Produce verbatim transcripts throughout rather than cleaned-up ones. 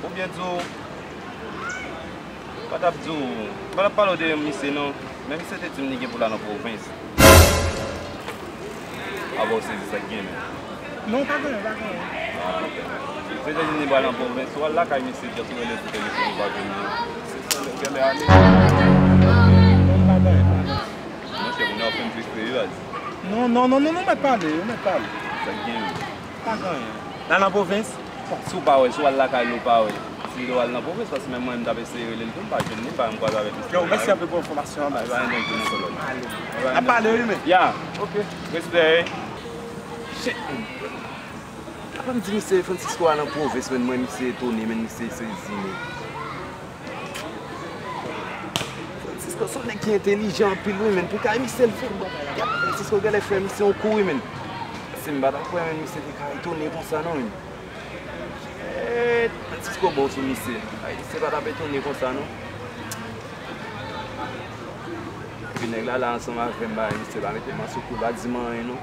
Oubyen di w, m pa t ap di w, m pa t ap pale w de yon misye non, men misye te di m li gen pou l al nan pwovens. Apa w sezi sa k gen menm? Non, pa gen anyen, pa gen anyen. Ah, ok. Misye te di m li pral nan pwovens, ou al lakay misye, just rele sou telefòn ou pa jwenn li. Se sa, lè genlè ale. Non, pa gen anyen, pa gen anyen. Monchè, kounye a w fè m tris wi, baz. Non, non, non, non, non, mèt pale, mèt pale. Sa k gen menm? Pa gen anyen. L al nan pwovens? Si w pa wè, si w al lakay li, w pa wè. Si l al nan pwovens, paske menm mwen, m t ap eseye rele l tou, m pa jwenn li, m pa menm kwaze avèk misye. Yo, mèsi anpil pou enfòmasyon an, baz. Pa gen anyen, non, pwoblèm. Ale. N ap pale wi, men. Ya. Ok. Respè. Shit, man. Apa m di misye Francisco al nan pwovens, men mwen, misye etone, men misye sezi, men. Francisco se yon nèg ki entèlijan anpil wi, men. Pou kay misye l fè, Francisco genlè fè misye yon kou wi, men. Si m pa ta kwè, men, misye te ka etone konsa non, men. Shit, Francisco bon sou misye. Ay, misye pa t ap etone konsa non. Epi nèg la la ansanm avè m, bay misye pa mete m an sou kou, pa di m anyen non.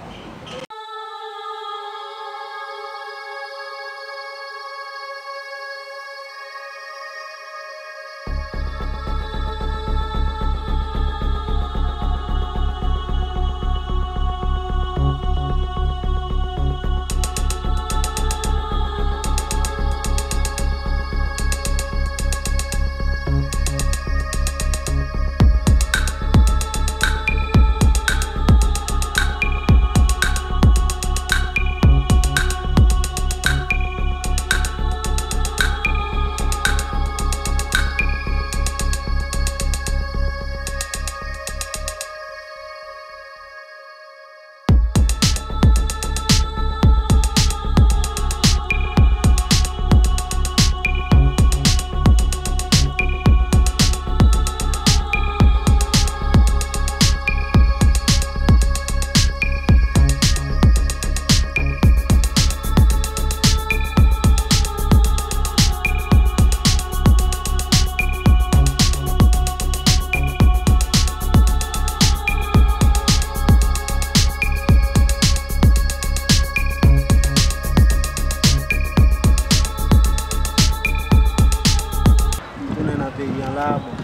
M tounen nan peyi an la, bon.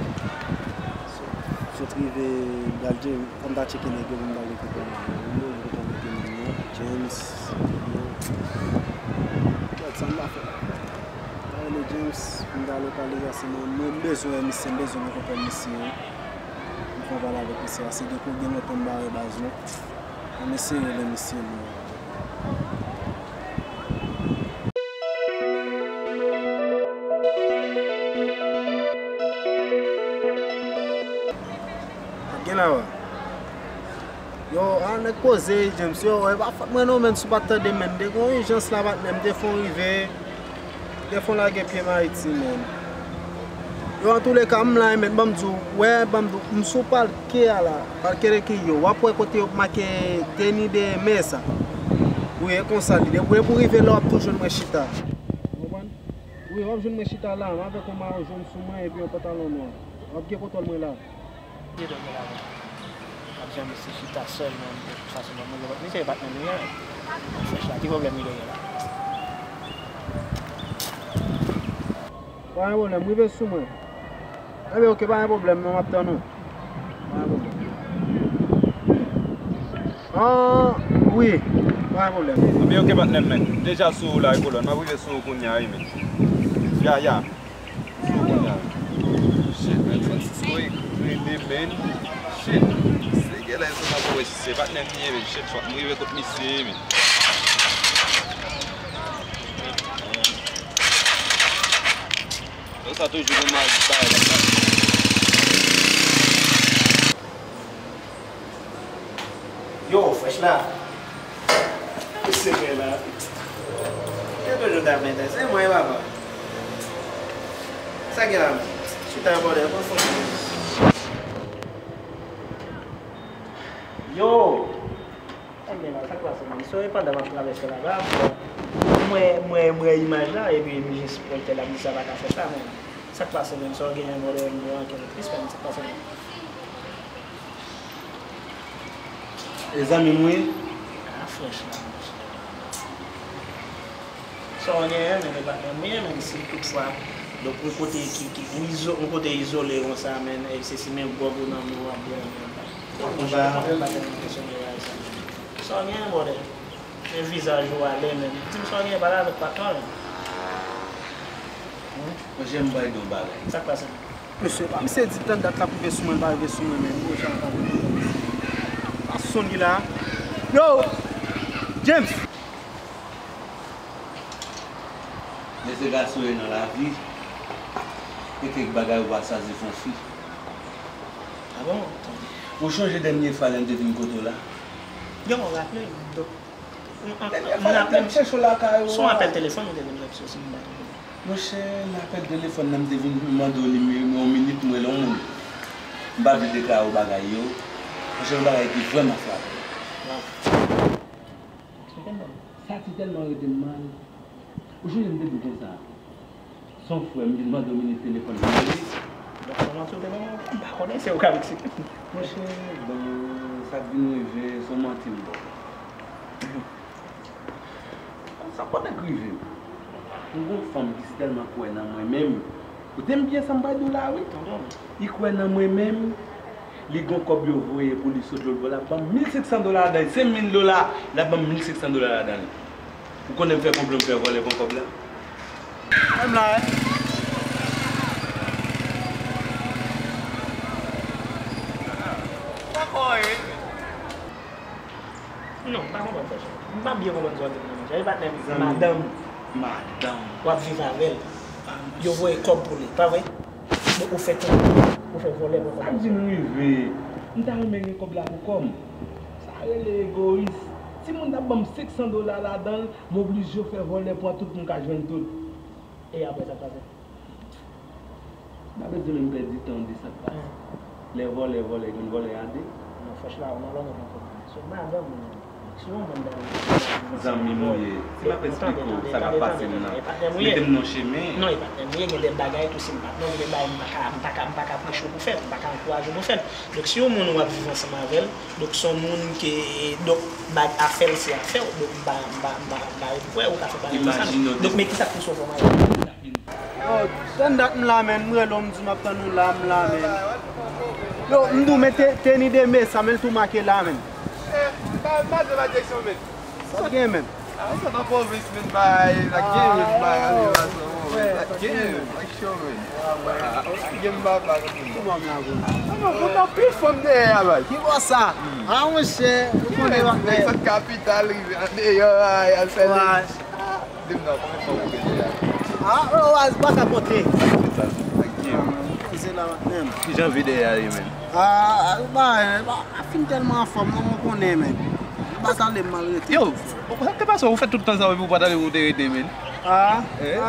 Sot, sot rive, m pral tche-, fò m ta tcheke nèg yo pou m ta rekipere nèg yo. Yo, yo kontan mete non yo, James, yo. Gad sa m ta fè. M ta rele James, m ta lokalize se mwen, mwen bezwen wè misye, m bezwen renkontre misye. M fè yon pale avèk misye a, se depi w gen lontan m pa wè baz non. Ann eseye rele misye non. Gen la wa. Yo, a nèg poze, James, yo, e pa fòt mwen non, menn, si w pa t tande, menn, te gen yon ijans la, patnè, m te fè w rive, m te fè w lage pye m Ayiti, menn. Yo, antouleka, m la, menn, ban m di w, wè, ban m di w, m sou palke a la, palke de ki yo, w ap wè kote yo make teni de mesa. Wi, e konsa li, depi w rive la, w ap tou jwenn mwen chita. Ou konprann? Wi, w ap jwenn mwen chita la, m avèk yon mayo jòn sou mwen epi yon pantalon nwa. W ap gen kontwòl mwen la. Ki dòmi la menm. M ap janbe se chita sèlman, m te fason ban mwen lòt misye e bat nan li an. Frèch la, ki pwoblèm li genyen la? Pa gen pwoblèm, rive sou mwen. Enben, oke, pa gen pwoblèm, non, m ap tann ou. Pa gen pwoblèm. Ah, wi, pa gen pwoblèm. Enben, oke, patnè m, men. M deja sou ou la, wi, kolòn. M ap rive sou ou kounye a, wi, men. Ya, ya. Shit, man, Francisco e rele, man. Shit, se genlè se pa pou wè si se patnè m li ye, man. Shit, fòk m rive kot misye, man. Yo, sa toujou gen mal bagay la. Yo, frèch la. Se mwen la. Te toujou ta mete, se mwen, papa. Sa gen la menm? Chita yon bòdè, konn fon. Yo! Enben la, sa k pase menm? Se pandan m ap travèse la, la, mwen, mwen, mwen imaj la, epi m jis pran tèl la, m di sa pa ka fèt la, men sa k pase menm? Sa w genyen bòdè, m gen ankenn tris, men sa k pase menm? E zanmi m wi. A, frèch la, monchè. Sa w genyen, men, men, men, men, men, si toutfwa, donk, yon kote ki, ki, yon izo-, yon kote izole konsa, men, e se si men gwòg ou nan men w ap bwè, men, mwen pa, mwen pa tèlman enpresyone bagay sa, men. Sa w genyen, brother? Men vizaj ou ale, men. Di m sa w genyen, pale avèk patnè w. Monchè, m bay de yon bagay. Sa k pase? Mesye, pa misye di tann dat l ap rive sou mwen, l pa rive sou mwen, men. Gwo jan l pa rive. Pa sonn ki la. Yo! James! Men se gason ye nan lavi. Gen kèk bagay ou pa swazi fè yon fi. Ah bon? Ou chonje dènye fwa lè m te vin kote w la? Yo, mwen raple, donk, m, m, m raple m, se yon apèl telefòn ou te vin fè si m pa twonpe. Monchè, nan apèl telefòn nan, m te vin mande w nimewo, yon minit, m rele yon moun. M pa vle deklare w bagay yo. Monchè, yon bagay ki vrèman frape m. Sa te tèlman rete m mal. Ou sonje m te di w konsa, se yon frè m vin mande w minit telefòn nan, m rele. Donk, se manti w te ban mwen? M pa konnen, se ou k ap eksplike m. Monchè, bon, sa k vin rive, se yon manti m ba w. Sa konnen k rive. M gen yon fanm ki si tèlman kwè nan mwen menm. Koute m byen sa m pral di w la, wi. Li kwè nan mwen menm. Li gon kòb yo voye pou li sot lòt bò, l ap ban m mil senk san dola ladan l. Se mil dola, l ap ban m mil senk san dola ladan l. Ou konnen m fè konplo, m fè vòlè pou kòb la. Menm la, wi. Dakò, wi. Non, m pa konprann sa, chè. M pa byen konprann sa w di m nan, monchè. E patnè m, madanm. Madanm. W ap viv avè l. Yo voye kòb pou li, pa vre? Donk, ou fè tou, ou fè vòlè pou kòb la. Sa k vin rive? M ta renmen gen kòb la pou kò m. Sa rele egoyis. Timoun t ap ban m senk san dola ladan l, m oblije fè vòlè pou tout moun ka jwenn tout. E apre sa k pase? M pa bezwen menm pèdi tan di sa k pase. Lè vòlè vòlè, konn vòlè a de. Non, frèch la, ou nan lòt nèg. So, madanm ou, si yon moun dan zanmi m ou ye, si m ap eksplike w sa k ap pase m nan, mete m nan chemen. Non, e patnè m ou ye, gen de bagay tou, si m patnè w, gen de bagay m pa ka, m pa ka, m pa ka preche w pou fè l, m pa ka ankouraje w pou fè l. Donk, si yon moun w ap viv ansanm avè l, donk, se yon moun ke, donk, bag afè l se afè w, donk, m pa, m pa, m pa, m pa kwè ou ka fè bagay konsa. Donk, men kisa k pouse w fè w marye? Yo, tann dat m la, menn. M rele w, m di w m ap tann ou la, m la, menn. Yo, m di w, men te, teni de me sa, men l tou make la, menn. Eh, m pa, m pa de la direksyon, menn. Sa w gen, menn? Ah, ou sot nan pwovens, menn, bay, la gen, menn, bay, ale, la, sa, menn, la gen, menn, bay, cho, menn. Ah, gen, m pa, bay, kontinye. Kouman m la, konn? Ah, non, kontan pi fò m dèyè a, bay. Ki bò sa? Ah, monchè, ou konnen, bay. Nèg sot kapital, rive andeyò, ay, al fè nèg. Di m non, konbyen fwa w konte dèyè a? Ah, oh, ah, m pa ka konte. Se sa, se sa k ye. Koze la menm. Kijan vi dèyè a ye menm? Ah, ba, ba, pa fin tèlman anfòm non, ou konnen, menn. M pa t ale, m mal rete. Yo, sa k te pase w fè tout tan sa w epi w pa t ale, ou te rete, menn? Ah, ah,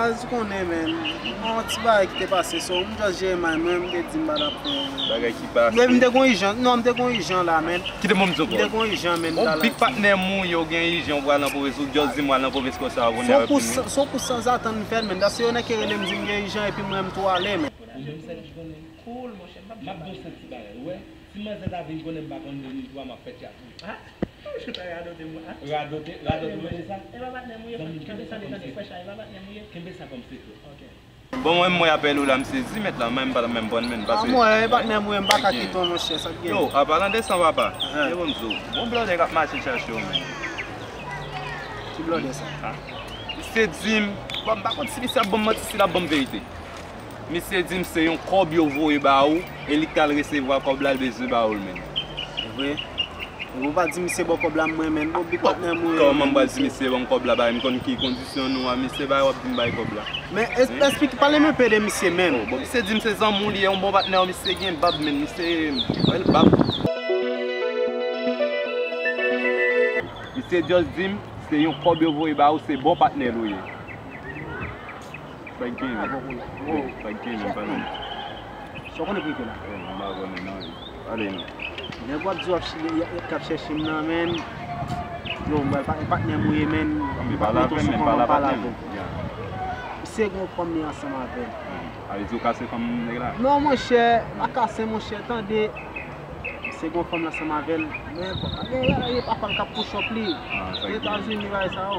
ou konnen, menn. Yon ti bagay ki te pase, so, m just jere may mwen, m te di m pa t ap fè. Bagay ki pase. Epi m te gon ijan, non, m te gon ijan la, menn. Kite mwen m di w. M te gon ijan, menn. Yon big patnè m ou yo gen ijan, w pral nan pwovens, ou just di m w al nan pwovens konsa, w konnen avèk moun. San pou san, san pou san zatann m fè l, menn. Paske yo nèk rele m di m gen ijan, epi mwen m tou ale, menn. Ou menm sèl ki konnen. Cool, monchè, m p ap di w bagay. M ap di w sèl ti bagay, ou wè? Si manzè ta vin konnen m pa konn li, li twa, m ap fè tchak ou. Ah, monchè, ta radote m, ah. Radote, radote, ou wè sa? E pa patnè m ou ye, tande, tande, tande, frè Chay, e pa patnè m ou ye. Kenbe sa kòm sekrè. Ok. Bon, mwen, mwen apèl ou la, m sezi, mèt la, mwen, m pa t menm konn, menn, paske. Ah, mwen, e patnè m ou ye, m pa ka kite w, monchè, sa k gen. Yo, an palan de san, papa, gen bon m di w, bon blòdè k ap mache chache w, menn. Ki blòdè sa? Ah. Misye di m, bon, m pa konn si misye ap ban m manti, si l ap ban m verite. Misye di m se yon kòb yo voye ba ou, e li k al resevwa kòb la, l bezwen ba ou l menm. Se vre? Ou pa di misye ba w kòb la, mwen menm, bon, big patnè m ou ye. Kòman m pral di misye ban m kòb la, bay, m konn ki kondisyon nou a, misye bay, w ap di m bay kòb la. Men, es-, esplike, pale m enpe de misye menm. Oh, bon, misye di m se zanmi w li ye, yon bon patnè w, misye gen bab, men misye, bèl bab. Misye just di m, se yon kòb yo voye ba ou, se bon patnè l ou ye. Sa k gen, men? Sa k gen, men, pa non. Sa w konnen pou l te la? Eh, m pa konnen, non. Pale, non. Nèg w ap di w ap chile, y a, k ap chèche m nan, men. Yo, m pral pa-, patnè m ou ye, men. M pa t mete w sou kòman m pale avè w. Misye gen yon fanm li ansanm avè l. Hmm. A vle di w kase fanm nèg la? Non, monchè, pa kase, monchè, tande. Misye gen yon fanm ansanm avè l. Men, gen, gen papa l k ap push up li. Ah, sa k gen. Etazini, bagay sa yo.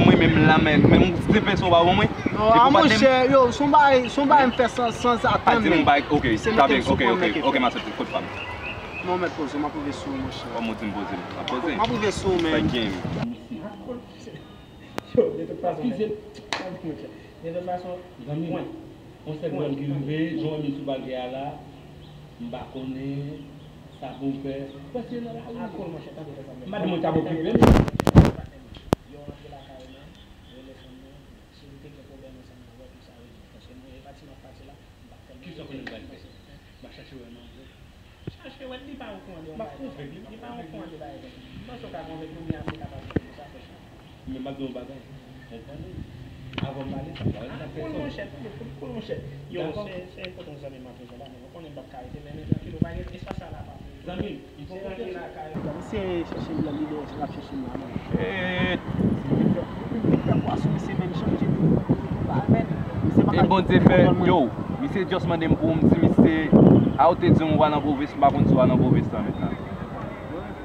menm mwen, menm la, men, menm ti pèso pa ban mwen. Non, a monchè, yo, se yon bagay, se yon bagay m fè san, san atann. Pa di m yon bagay, ok, ta byen, ok, ok, ok, m aksepte, kot pa m. Non, mèt poze w, m ap rive sou ou, monchè. Kòman w di m poze m? M ap poze. M ap rive sou ou, men. Sa k gen? Yo, de tout fason, men. De tout fason, zanmi m, yon sèl nonm ki rive, jan w wè misye pral fè a la, m pa konnen sa pou m fè. Paske nan lari, m pa di mwen t ap okipe m. Kisa w konnen m pral fè? M ap chache wè manzè. Chache wè, li pa okouran de yon bagay. M ap pwouve l, li pa okouran de bagay konsa. M panse w ka konvenk li, men apre l ka pa konvenk ou, sa fè chan. Men m ap di w yon bagay. Konprann ou? Avan m pale, sa m pale, sa fè sòt. Monchè, tande, kout koul, monchè. Yo, se, se enpòtan zanmi m ap jwenn la, men ou konnen m p ap ka rete, men, men trankil, ou pa gen espas la la, pa. Zanmi m, m poko. Se rantre lakay ou. Misye chèche m nan, li deja ap chèche m la, men. Shit. Li fè kwa sou misye, men li chanje tou. Ba, men, misye pa ka. E Bondye fè, yo, misye just mande m pou m di misye, a ou te di m ou al nan pwovens, m pa konn si w al nan pwovens lan mentnan.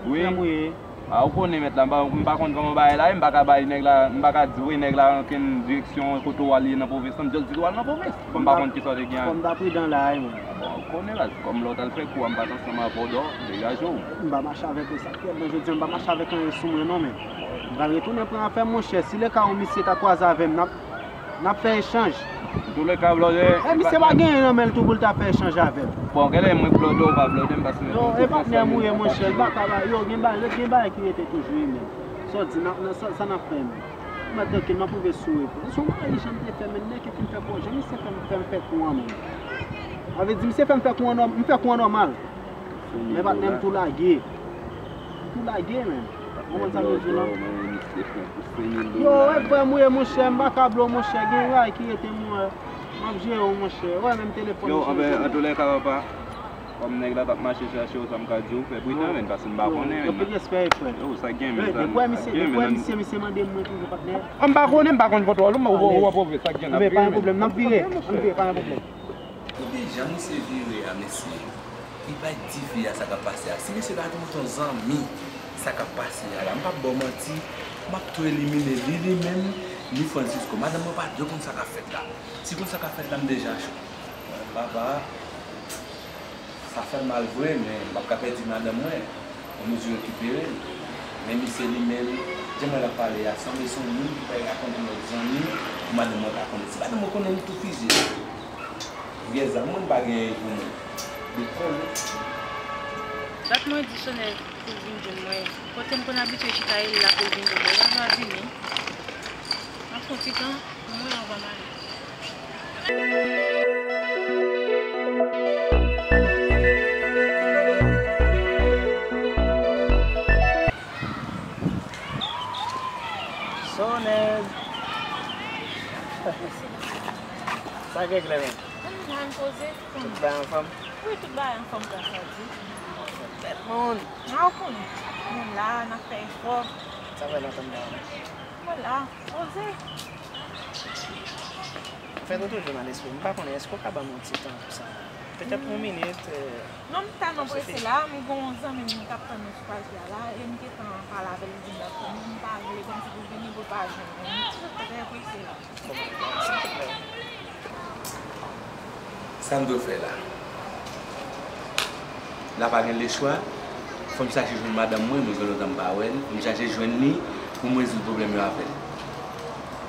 Wi. Frè m ou ye. A, ou konnen mèt la, m pa, m pa konn kòman bagay la ye, m pa ka bay nèg la, m pa ka di voye nèg la ankenn direksyon kote w al ye nan pwovens lan, m just di l w al nan pwovens. Bon, m pa konn kisa w te gen an. Fò m ta pridan la, wi, mwen. Bon, ou konnen baz, kòm lè w t al fè kou a, m pa t ansanm avè w, dò, degaje w. M pa mache avèk yo, sa k fè, men jodi a, m pa mache avèk anyen sou mwen, non, men. M pral retounen pran afè m, monchè. Si le ka ou misye ta kwaze avè m, n ap N ap fè echanj. Antouleka, blòdè. E misye pa gen anyen nan men l tou pou l ta fè echanj avè m. Bon, genlè mwen blòdè ou pa blòdè m, paske non, e patnè m ou ye, monchè, m pa ka ba, yo, gen bagay, gen bagay ki rete toujou, wi, men. Sa w di, nan, nan, sa, sa n ap fè, men. Mwen trankil, m ap rive sou ou, wi. Se yon bagay li janm te fè, men, nèg ki fin fè pwojè, misye fè m, fè m fè kou an, men. Sa vle di, misye fè m fè kou an nò-, m fè kou an nòmal. Men patnè m tou lage. Tou lage, men. Ou konprann sa m vle di w la? Yo, wè frè m ou ye, monchè, m pa ka ba w, monchè, gen bagay ki rete m wè. M ap jere w, monchè. Wè, menm telefòn. Yo, anben, antouleka, papa, kòm nèg la t ap mache chache w, sa m ka di w, fè pridan, men, paske m pa konnen, men. Anpil respè, frè. Yo, sa k gen, men, sa k gen, men, misye, misye mande m, mwen toujou patnè. M pa konnen, m pa konn kontwòl ou, men ou, ou, ou ap pwouve sa k gen, n ap vire, men. Pa gen pwoblèm, n ap vire, n ap vire, pa gen pwoblèm. Ebyen, jan misye vire a, mesye, li bay di fi a sa k ap pase a. Si mesye ta te yon zanmi, sa k ap pase a la, m p ap ba w manti, m ap tou elimine li, li menm, ni Francisco. Madanm mwen pa dwe konn sa k ap fèt la. Si konn sa k ap fèt la, m deja cho. Papa, sa fè m mal vre, men m p ap ka pèdi madanm mwen. Yon mezi rekipere l. Men misye li menm, jan mwen ap pale a, sanble se yon moun ki pral rakonte yon lòt zanmi pou madanm mwen pa konnen. Si madanm mwen konnen, li tou fize. M gen zam, mwen pa gen pou mwen. Li kole. Dat mwen di Sonèz pou l vin jwenn mwen. Kote m konn abitye chita, e la pou l vin jwenn mwen. Lè l va vini, m ap pran ti tan pou mwen anvan m ale. Sonèz. Sa k regle menm? Mwen la, m poze. Tout bagay anfòm? Wi, tout bagay anfòm, gras a Dye. Bèl moun. A, ou konnen. Nou la, n ap fè efò. Sa fè lontan m pa wè w. Mwen la, poze. Anfèt, ou toujou nan lespri m. M pa konnen, èske w ka ban m yon ti tan konsa? Petèt yon minit, euh, non, m tèlman prese la, m gen yon zanmi m k ap tann nou sou paj la la, e m gentan pale avè l, li di m l ap tann nou, m pa vle kòmsi pou l vini, pou l pa jwenn nou. M trè prese la. Silvouplè. Sa m dwe fè la? La pa gen lechwa. Fò m chache jwenn madanm mwen, mwen gen lontan m pa wè l. Fò m chache jwenn li pou m rezoud pwoblèm yo avè l.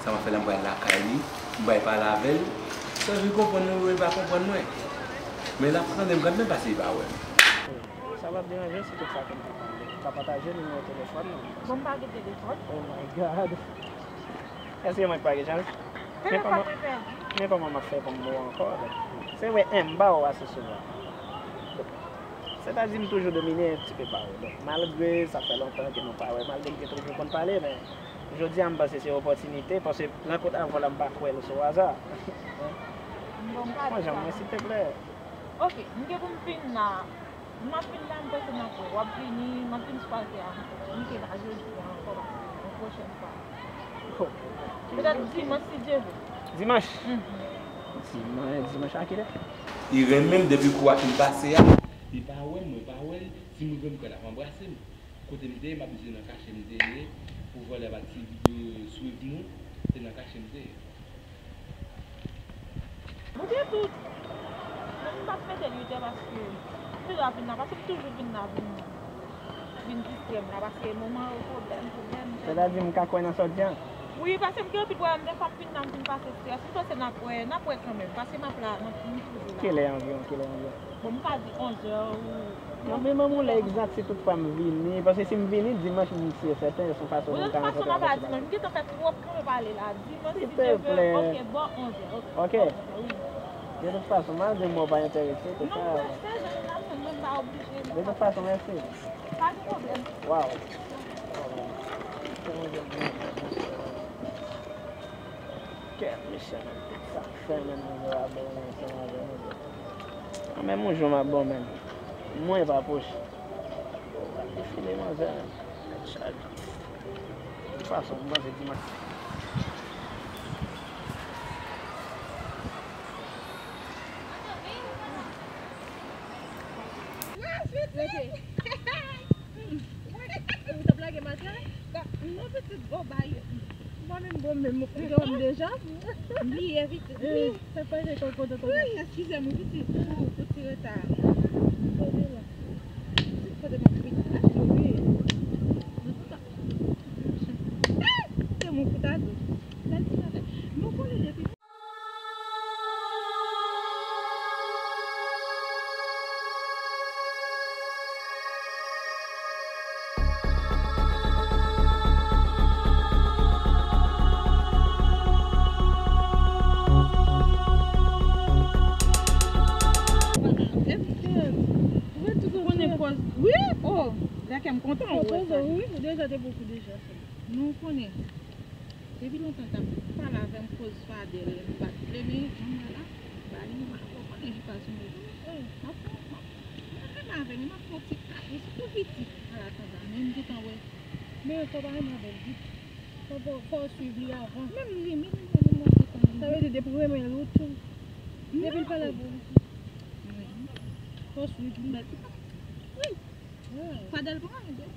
Sa m ap fè la, m pral lakay li, m pral pale avè l. Sa vin konprann mwen, li pa konprann mwen. Men l ap tande m kanmenm paske li pa wè m. Sa p ap deranje w si tout sa ke m te pale. Ou ka pataje nimewo telefòn nan? Bon, m pa gen telefòn. Oh my God. Èske mwen k pa gen chans? Men kòman, men kòman m ap fè pou m wè w ankò? Se vre, en, m pa wè w ase souvan. Sètadi m toujou domine yon ti pe pa w. Donk, malgre sa fè lontan ke nou pa wè, malgre m te toujou konn pale, men jodi a m panse se opòtinite, paske rankont avè w la m pa kwè l se o aza. Bon, m pa di sa. Mwen, silteplè. Ok, m gen pou m vin la. M ap vin la, m panse n ap wè. W ap vini, m ap vin sou pake a. M te la jodi a ankò, paske yon pwochèn fwa. Petèt dimanch, si Dye vle. Dimanch? Mhm. Dimanch, dimanch a kilè? Li renmen m depi kou a fin pase a. Li pa wè m, mwen pa wè l. Si m rive m kwè l ap anbrase m. Kote m te ye, m ap di se nan kache m te ye. Pou vòlè pa t swiv nou, se nan kache m te ye. Ou gen tout. Men m p ap mete l uit è paske m toujou ap vin la, paske m toujou vin la vin, vin distrè m la, paske moman yo pwoblèm, pwoblèm, pwoblèm. Sètadi m ka kwè nan sa w di a? Wi, paske m gen anpil pwoblèm, defwa m vin la, m vin pase estrès. M panse n ap wè, n ap wè kanmenm, paske m ap la, m ap, m toujou la. Kilè anviwon, kilè anviwon? Bon, m ka di onzè ou... Non, men ban m yon lè egzak si tout fwa m vini, paske si m vini dimanch, m si e sèten, se yon fason pou m ka rankontre avèk ou. Bon, de tout fason, pa di, men m gentan fè twòp tan m pale la. Dimanch, si Dye vle, ok, bò onzè, ok. Ok. Bò onzè, wi. De tout fason, malgre mwen pa enterese, se sa. Non, m pa sèz an, m pa oblije. De tout fason, mèsi. Pa gen pwoblèm. Waw. Kèt, mesye, men tout sa k fè, men nou yo abone ansanm avè nou. An, men yon jou m ap bon, men mwen pa pwoche. Yo pral defile manzè, men tèt chaje. De tout fason, m panse dimanch. Rete. Ou t ap lage matla? Non, pitit, bon, bay. Mwen menm, bon, menm, ou te wè m deja? M bliye, pitit. Wi, sa pa te konn kontan. Wi, eskize m, pitit, pou, pou ti reta. Kote la? Pitit, kote m ap vin? Wi. Nan tout sa. Ah! Se mwen pou ta di. Bèl ti matla. Nou konnen depi Ou konnen pòz. Wi, oh, lè kè m kontan, ou wè sa. Wi, ou deja te bokou deja. Nou konnen. Depi lontan l t ap pale avè m koz Fadel, m pa t vle, men jan m wè la, ba li, m ap, ou konnen li pa sou mwen. M ap, m ap, mwen renmen avè l, men m ap fè yon ti karis tou piti a la tanta, men m gentan wè. Men sa w pa renmen avè l di. Fò, fò, fò w swiv li avan. Men m renmen li, men m wè se konn li. Sa vle di depi w renmen l, ou tou. Depi l pale avè w, ou tou. Wi. Fò w swiv li. Wi. Fadel pran, ebyen.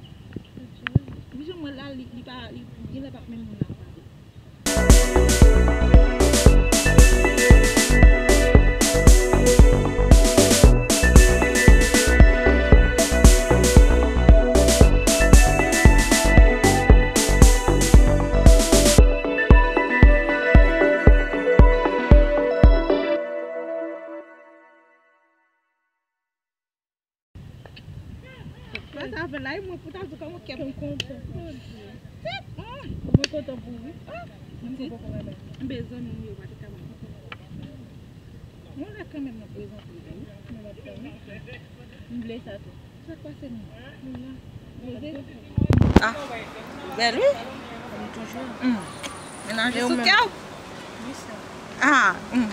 Li janm wè l la, li, li pa, li, li genlè pa menm moun nan pale. Pase avè l la, e mwen pou ta di kòman kè m kontan. Tèt, ah! Mwen kontan pou ou, wi. Ah, m di, m bezwen moun yo pa te ka ban m. Mwen la kanmenm nan prezante, wi. M vle sa tou. Sa k pase, non? Mwen la. Poze. Ah, ou bèl, wi. Kòm toujou. Hmm. Menaje sou kè w. Ah, hmm.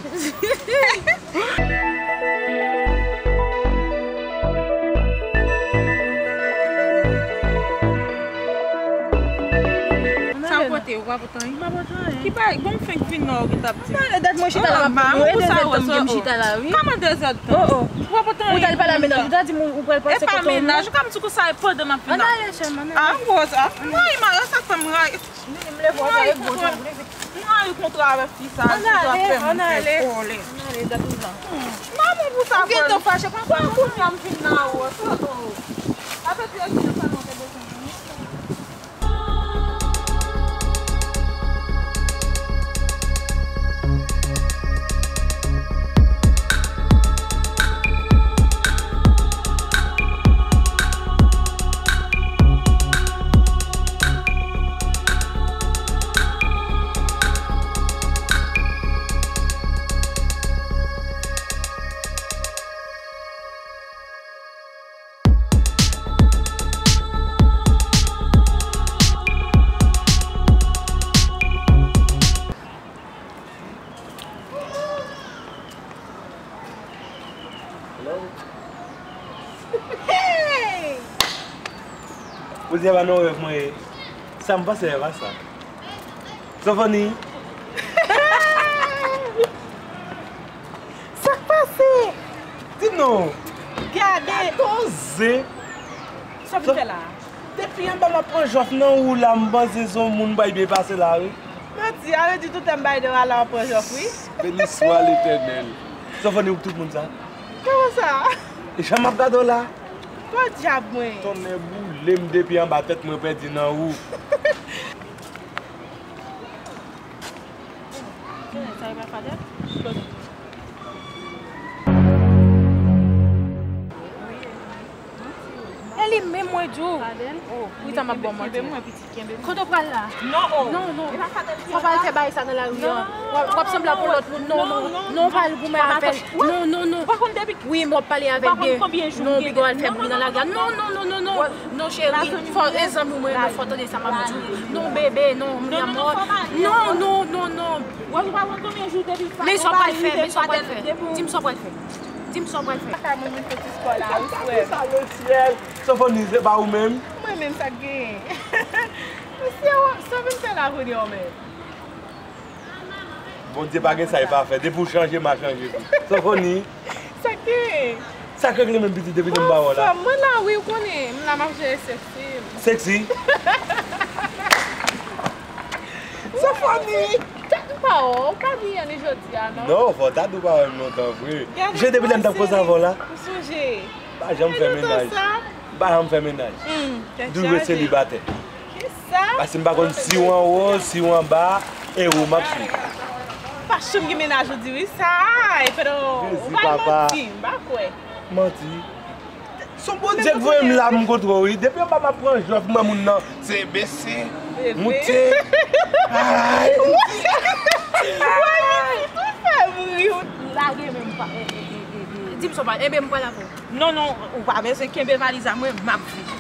Sa w pot Ou pa pote anyen? M pa pote anyen. Ki bagay? Bon, m fenk vin la, ou gentan ap di m. Nan, dat mwen chita la, m ap tann ou. E de zèdtan m chita la, wi. Kòman de zèdtan? Oh, oh. Ou pa pote anyen? Ou t al pale a mennaj, ou ta di m ou pral pase kote w. Mennaj, ou ka m di konsa, e pandan m ap vin la. Ann ale, chè m, ann ale. Ah, Rosa, m rayi marye, sa k fè m rayi. M rayi kontra, m rayi kontra avèk fi sa, ann ale, ann ale. Ann ale, dat ou la. Maman pou sa. Ou gentan fache, papa, kounye a m vin la, Rosa. Sa fè trèz minit sa nou te bezwen. Hey! Podyab, a nan rèv mwen ye. Sa m panse rèv a sa. Sofoni. Sa k pase? Di non. Gade. Koze. Sa w vin fè la? Depi anba m ap pran jòf nan ou la, m panse se yon moun bay byen pase la, wi. Manti, a vle di tout tan m bay de w a la, w ap pran jòf, wi. Beni swa Letènèl. Sofoni ou tout moun sa? Kòman sa? E jan m ap gade w la? Podyab mwen. Tonnè boule m depi anba tèt mwen pèdi nan ou. Sa e pa Fadel? E li menm mwen di w. Fadel, wi, sa m ap ba w manti. Kote w pral la? Non, oh. Non, non. Fò pa al fè bagay sa nan lari a. W ap, w ap sanble ak yon lòt moun. Non, non, non, w pa al goumen avè l. Non, non, non. Ou pa konn depi Wi, m ap pale avè l byen. Non, piga w al fè bri nan lari a. Non, non, non, non, non. Non, cheri, fò, e zanmi mwen, non, fò tande sa m ap di w. Non, bebe, non, mi amor. Non, non, non, non. Men sa w pral fè, men sa w pral fè. Di m sa w pral fè. Di m sa w pral fè. Kaka mwen vin fè ti spò la, wi, frè. Sofoni, se pa ou menm? Mwen menm, sa k genyen? Mesye, sa w vin fè la kounye a menm? Bondye pa gen sa li pa fè. Depi w chanje, m a chanje tou. Sofoni. Sa k genyen? Sa k regle menm pitit depi lè m pa wè w la? Anfòm, mwen la wi, ou konnen. M la m ap jere seksi m. Seksi? Sofoni! Dat m pa wè w, ou pa gen anyen jodi a, non? Non, fò w ta di w pa wè m lontan vre. Gade. Je depi lè m t ap koze avè w la. Ou sonje? Pa janm fè mennaj. M pa janm fè mennaj. Dure selibatè. Kisa? Paske m pa konn si w anwo, si w anba, e ou m ap swiv. Pa janm gen mennaj ou di wi sa, e pandan ou pa manti, m pa kwè. Manti? Se Bondye k voye m la, m kontre w wi. Depi anba m ap pran jòf, m wè moun nan, se bese, moute. Ay, m di. Ou fè m ri, ou lage men m pa. Di m sa w pa, enben m pral avè w. Non, non, ou pa bezwen kenbe valiz a mwen, m ap vini.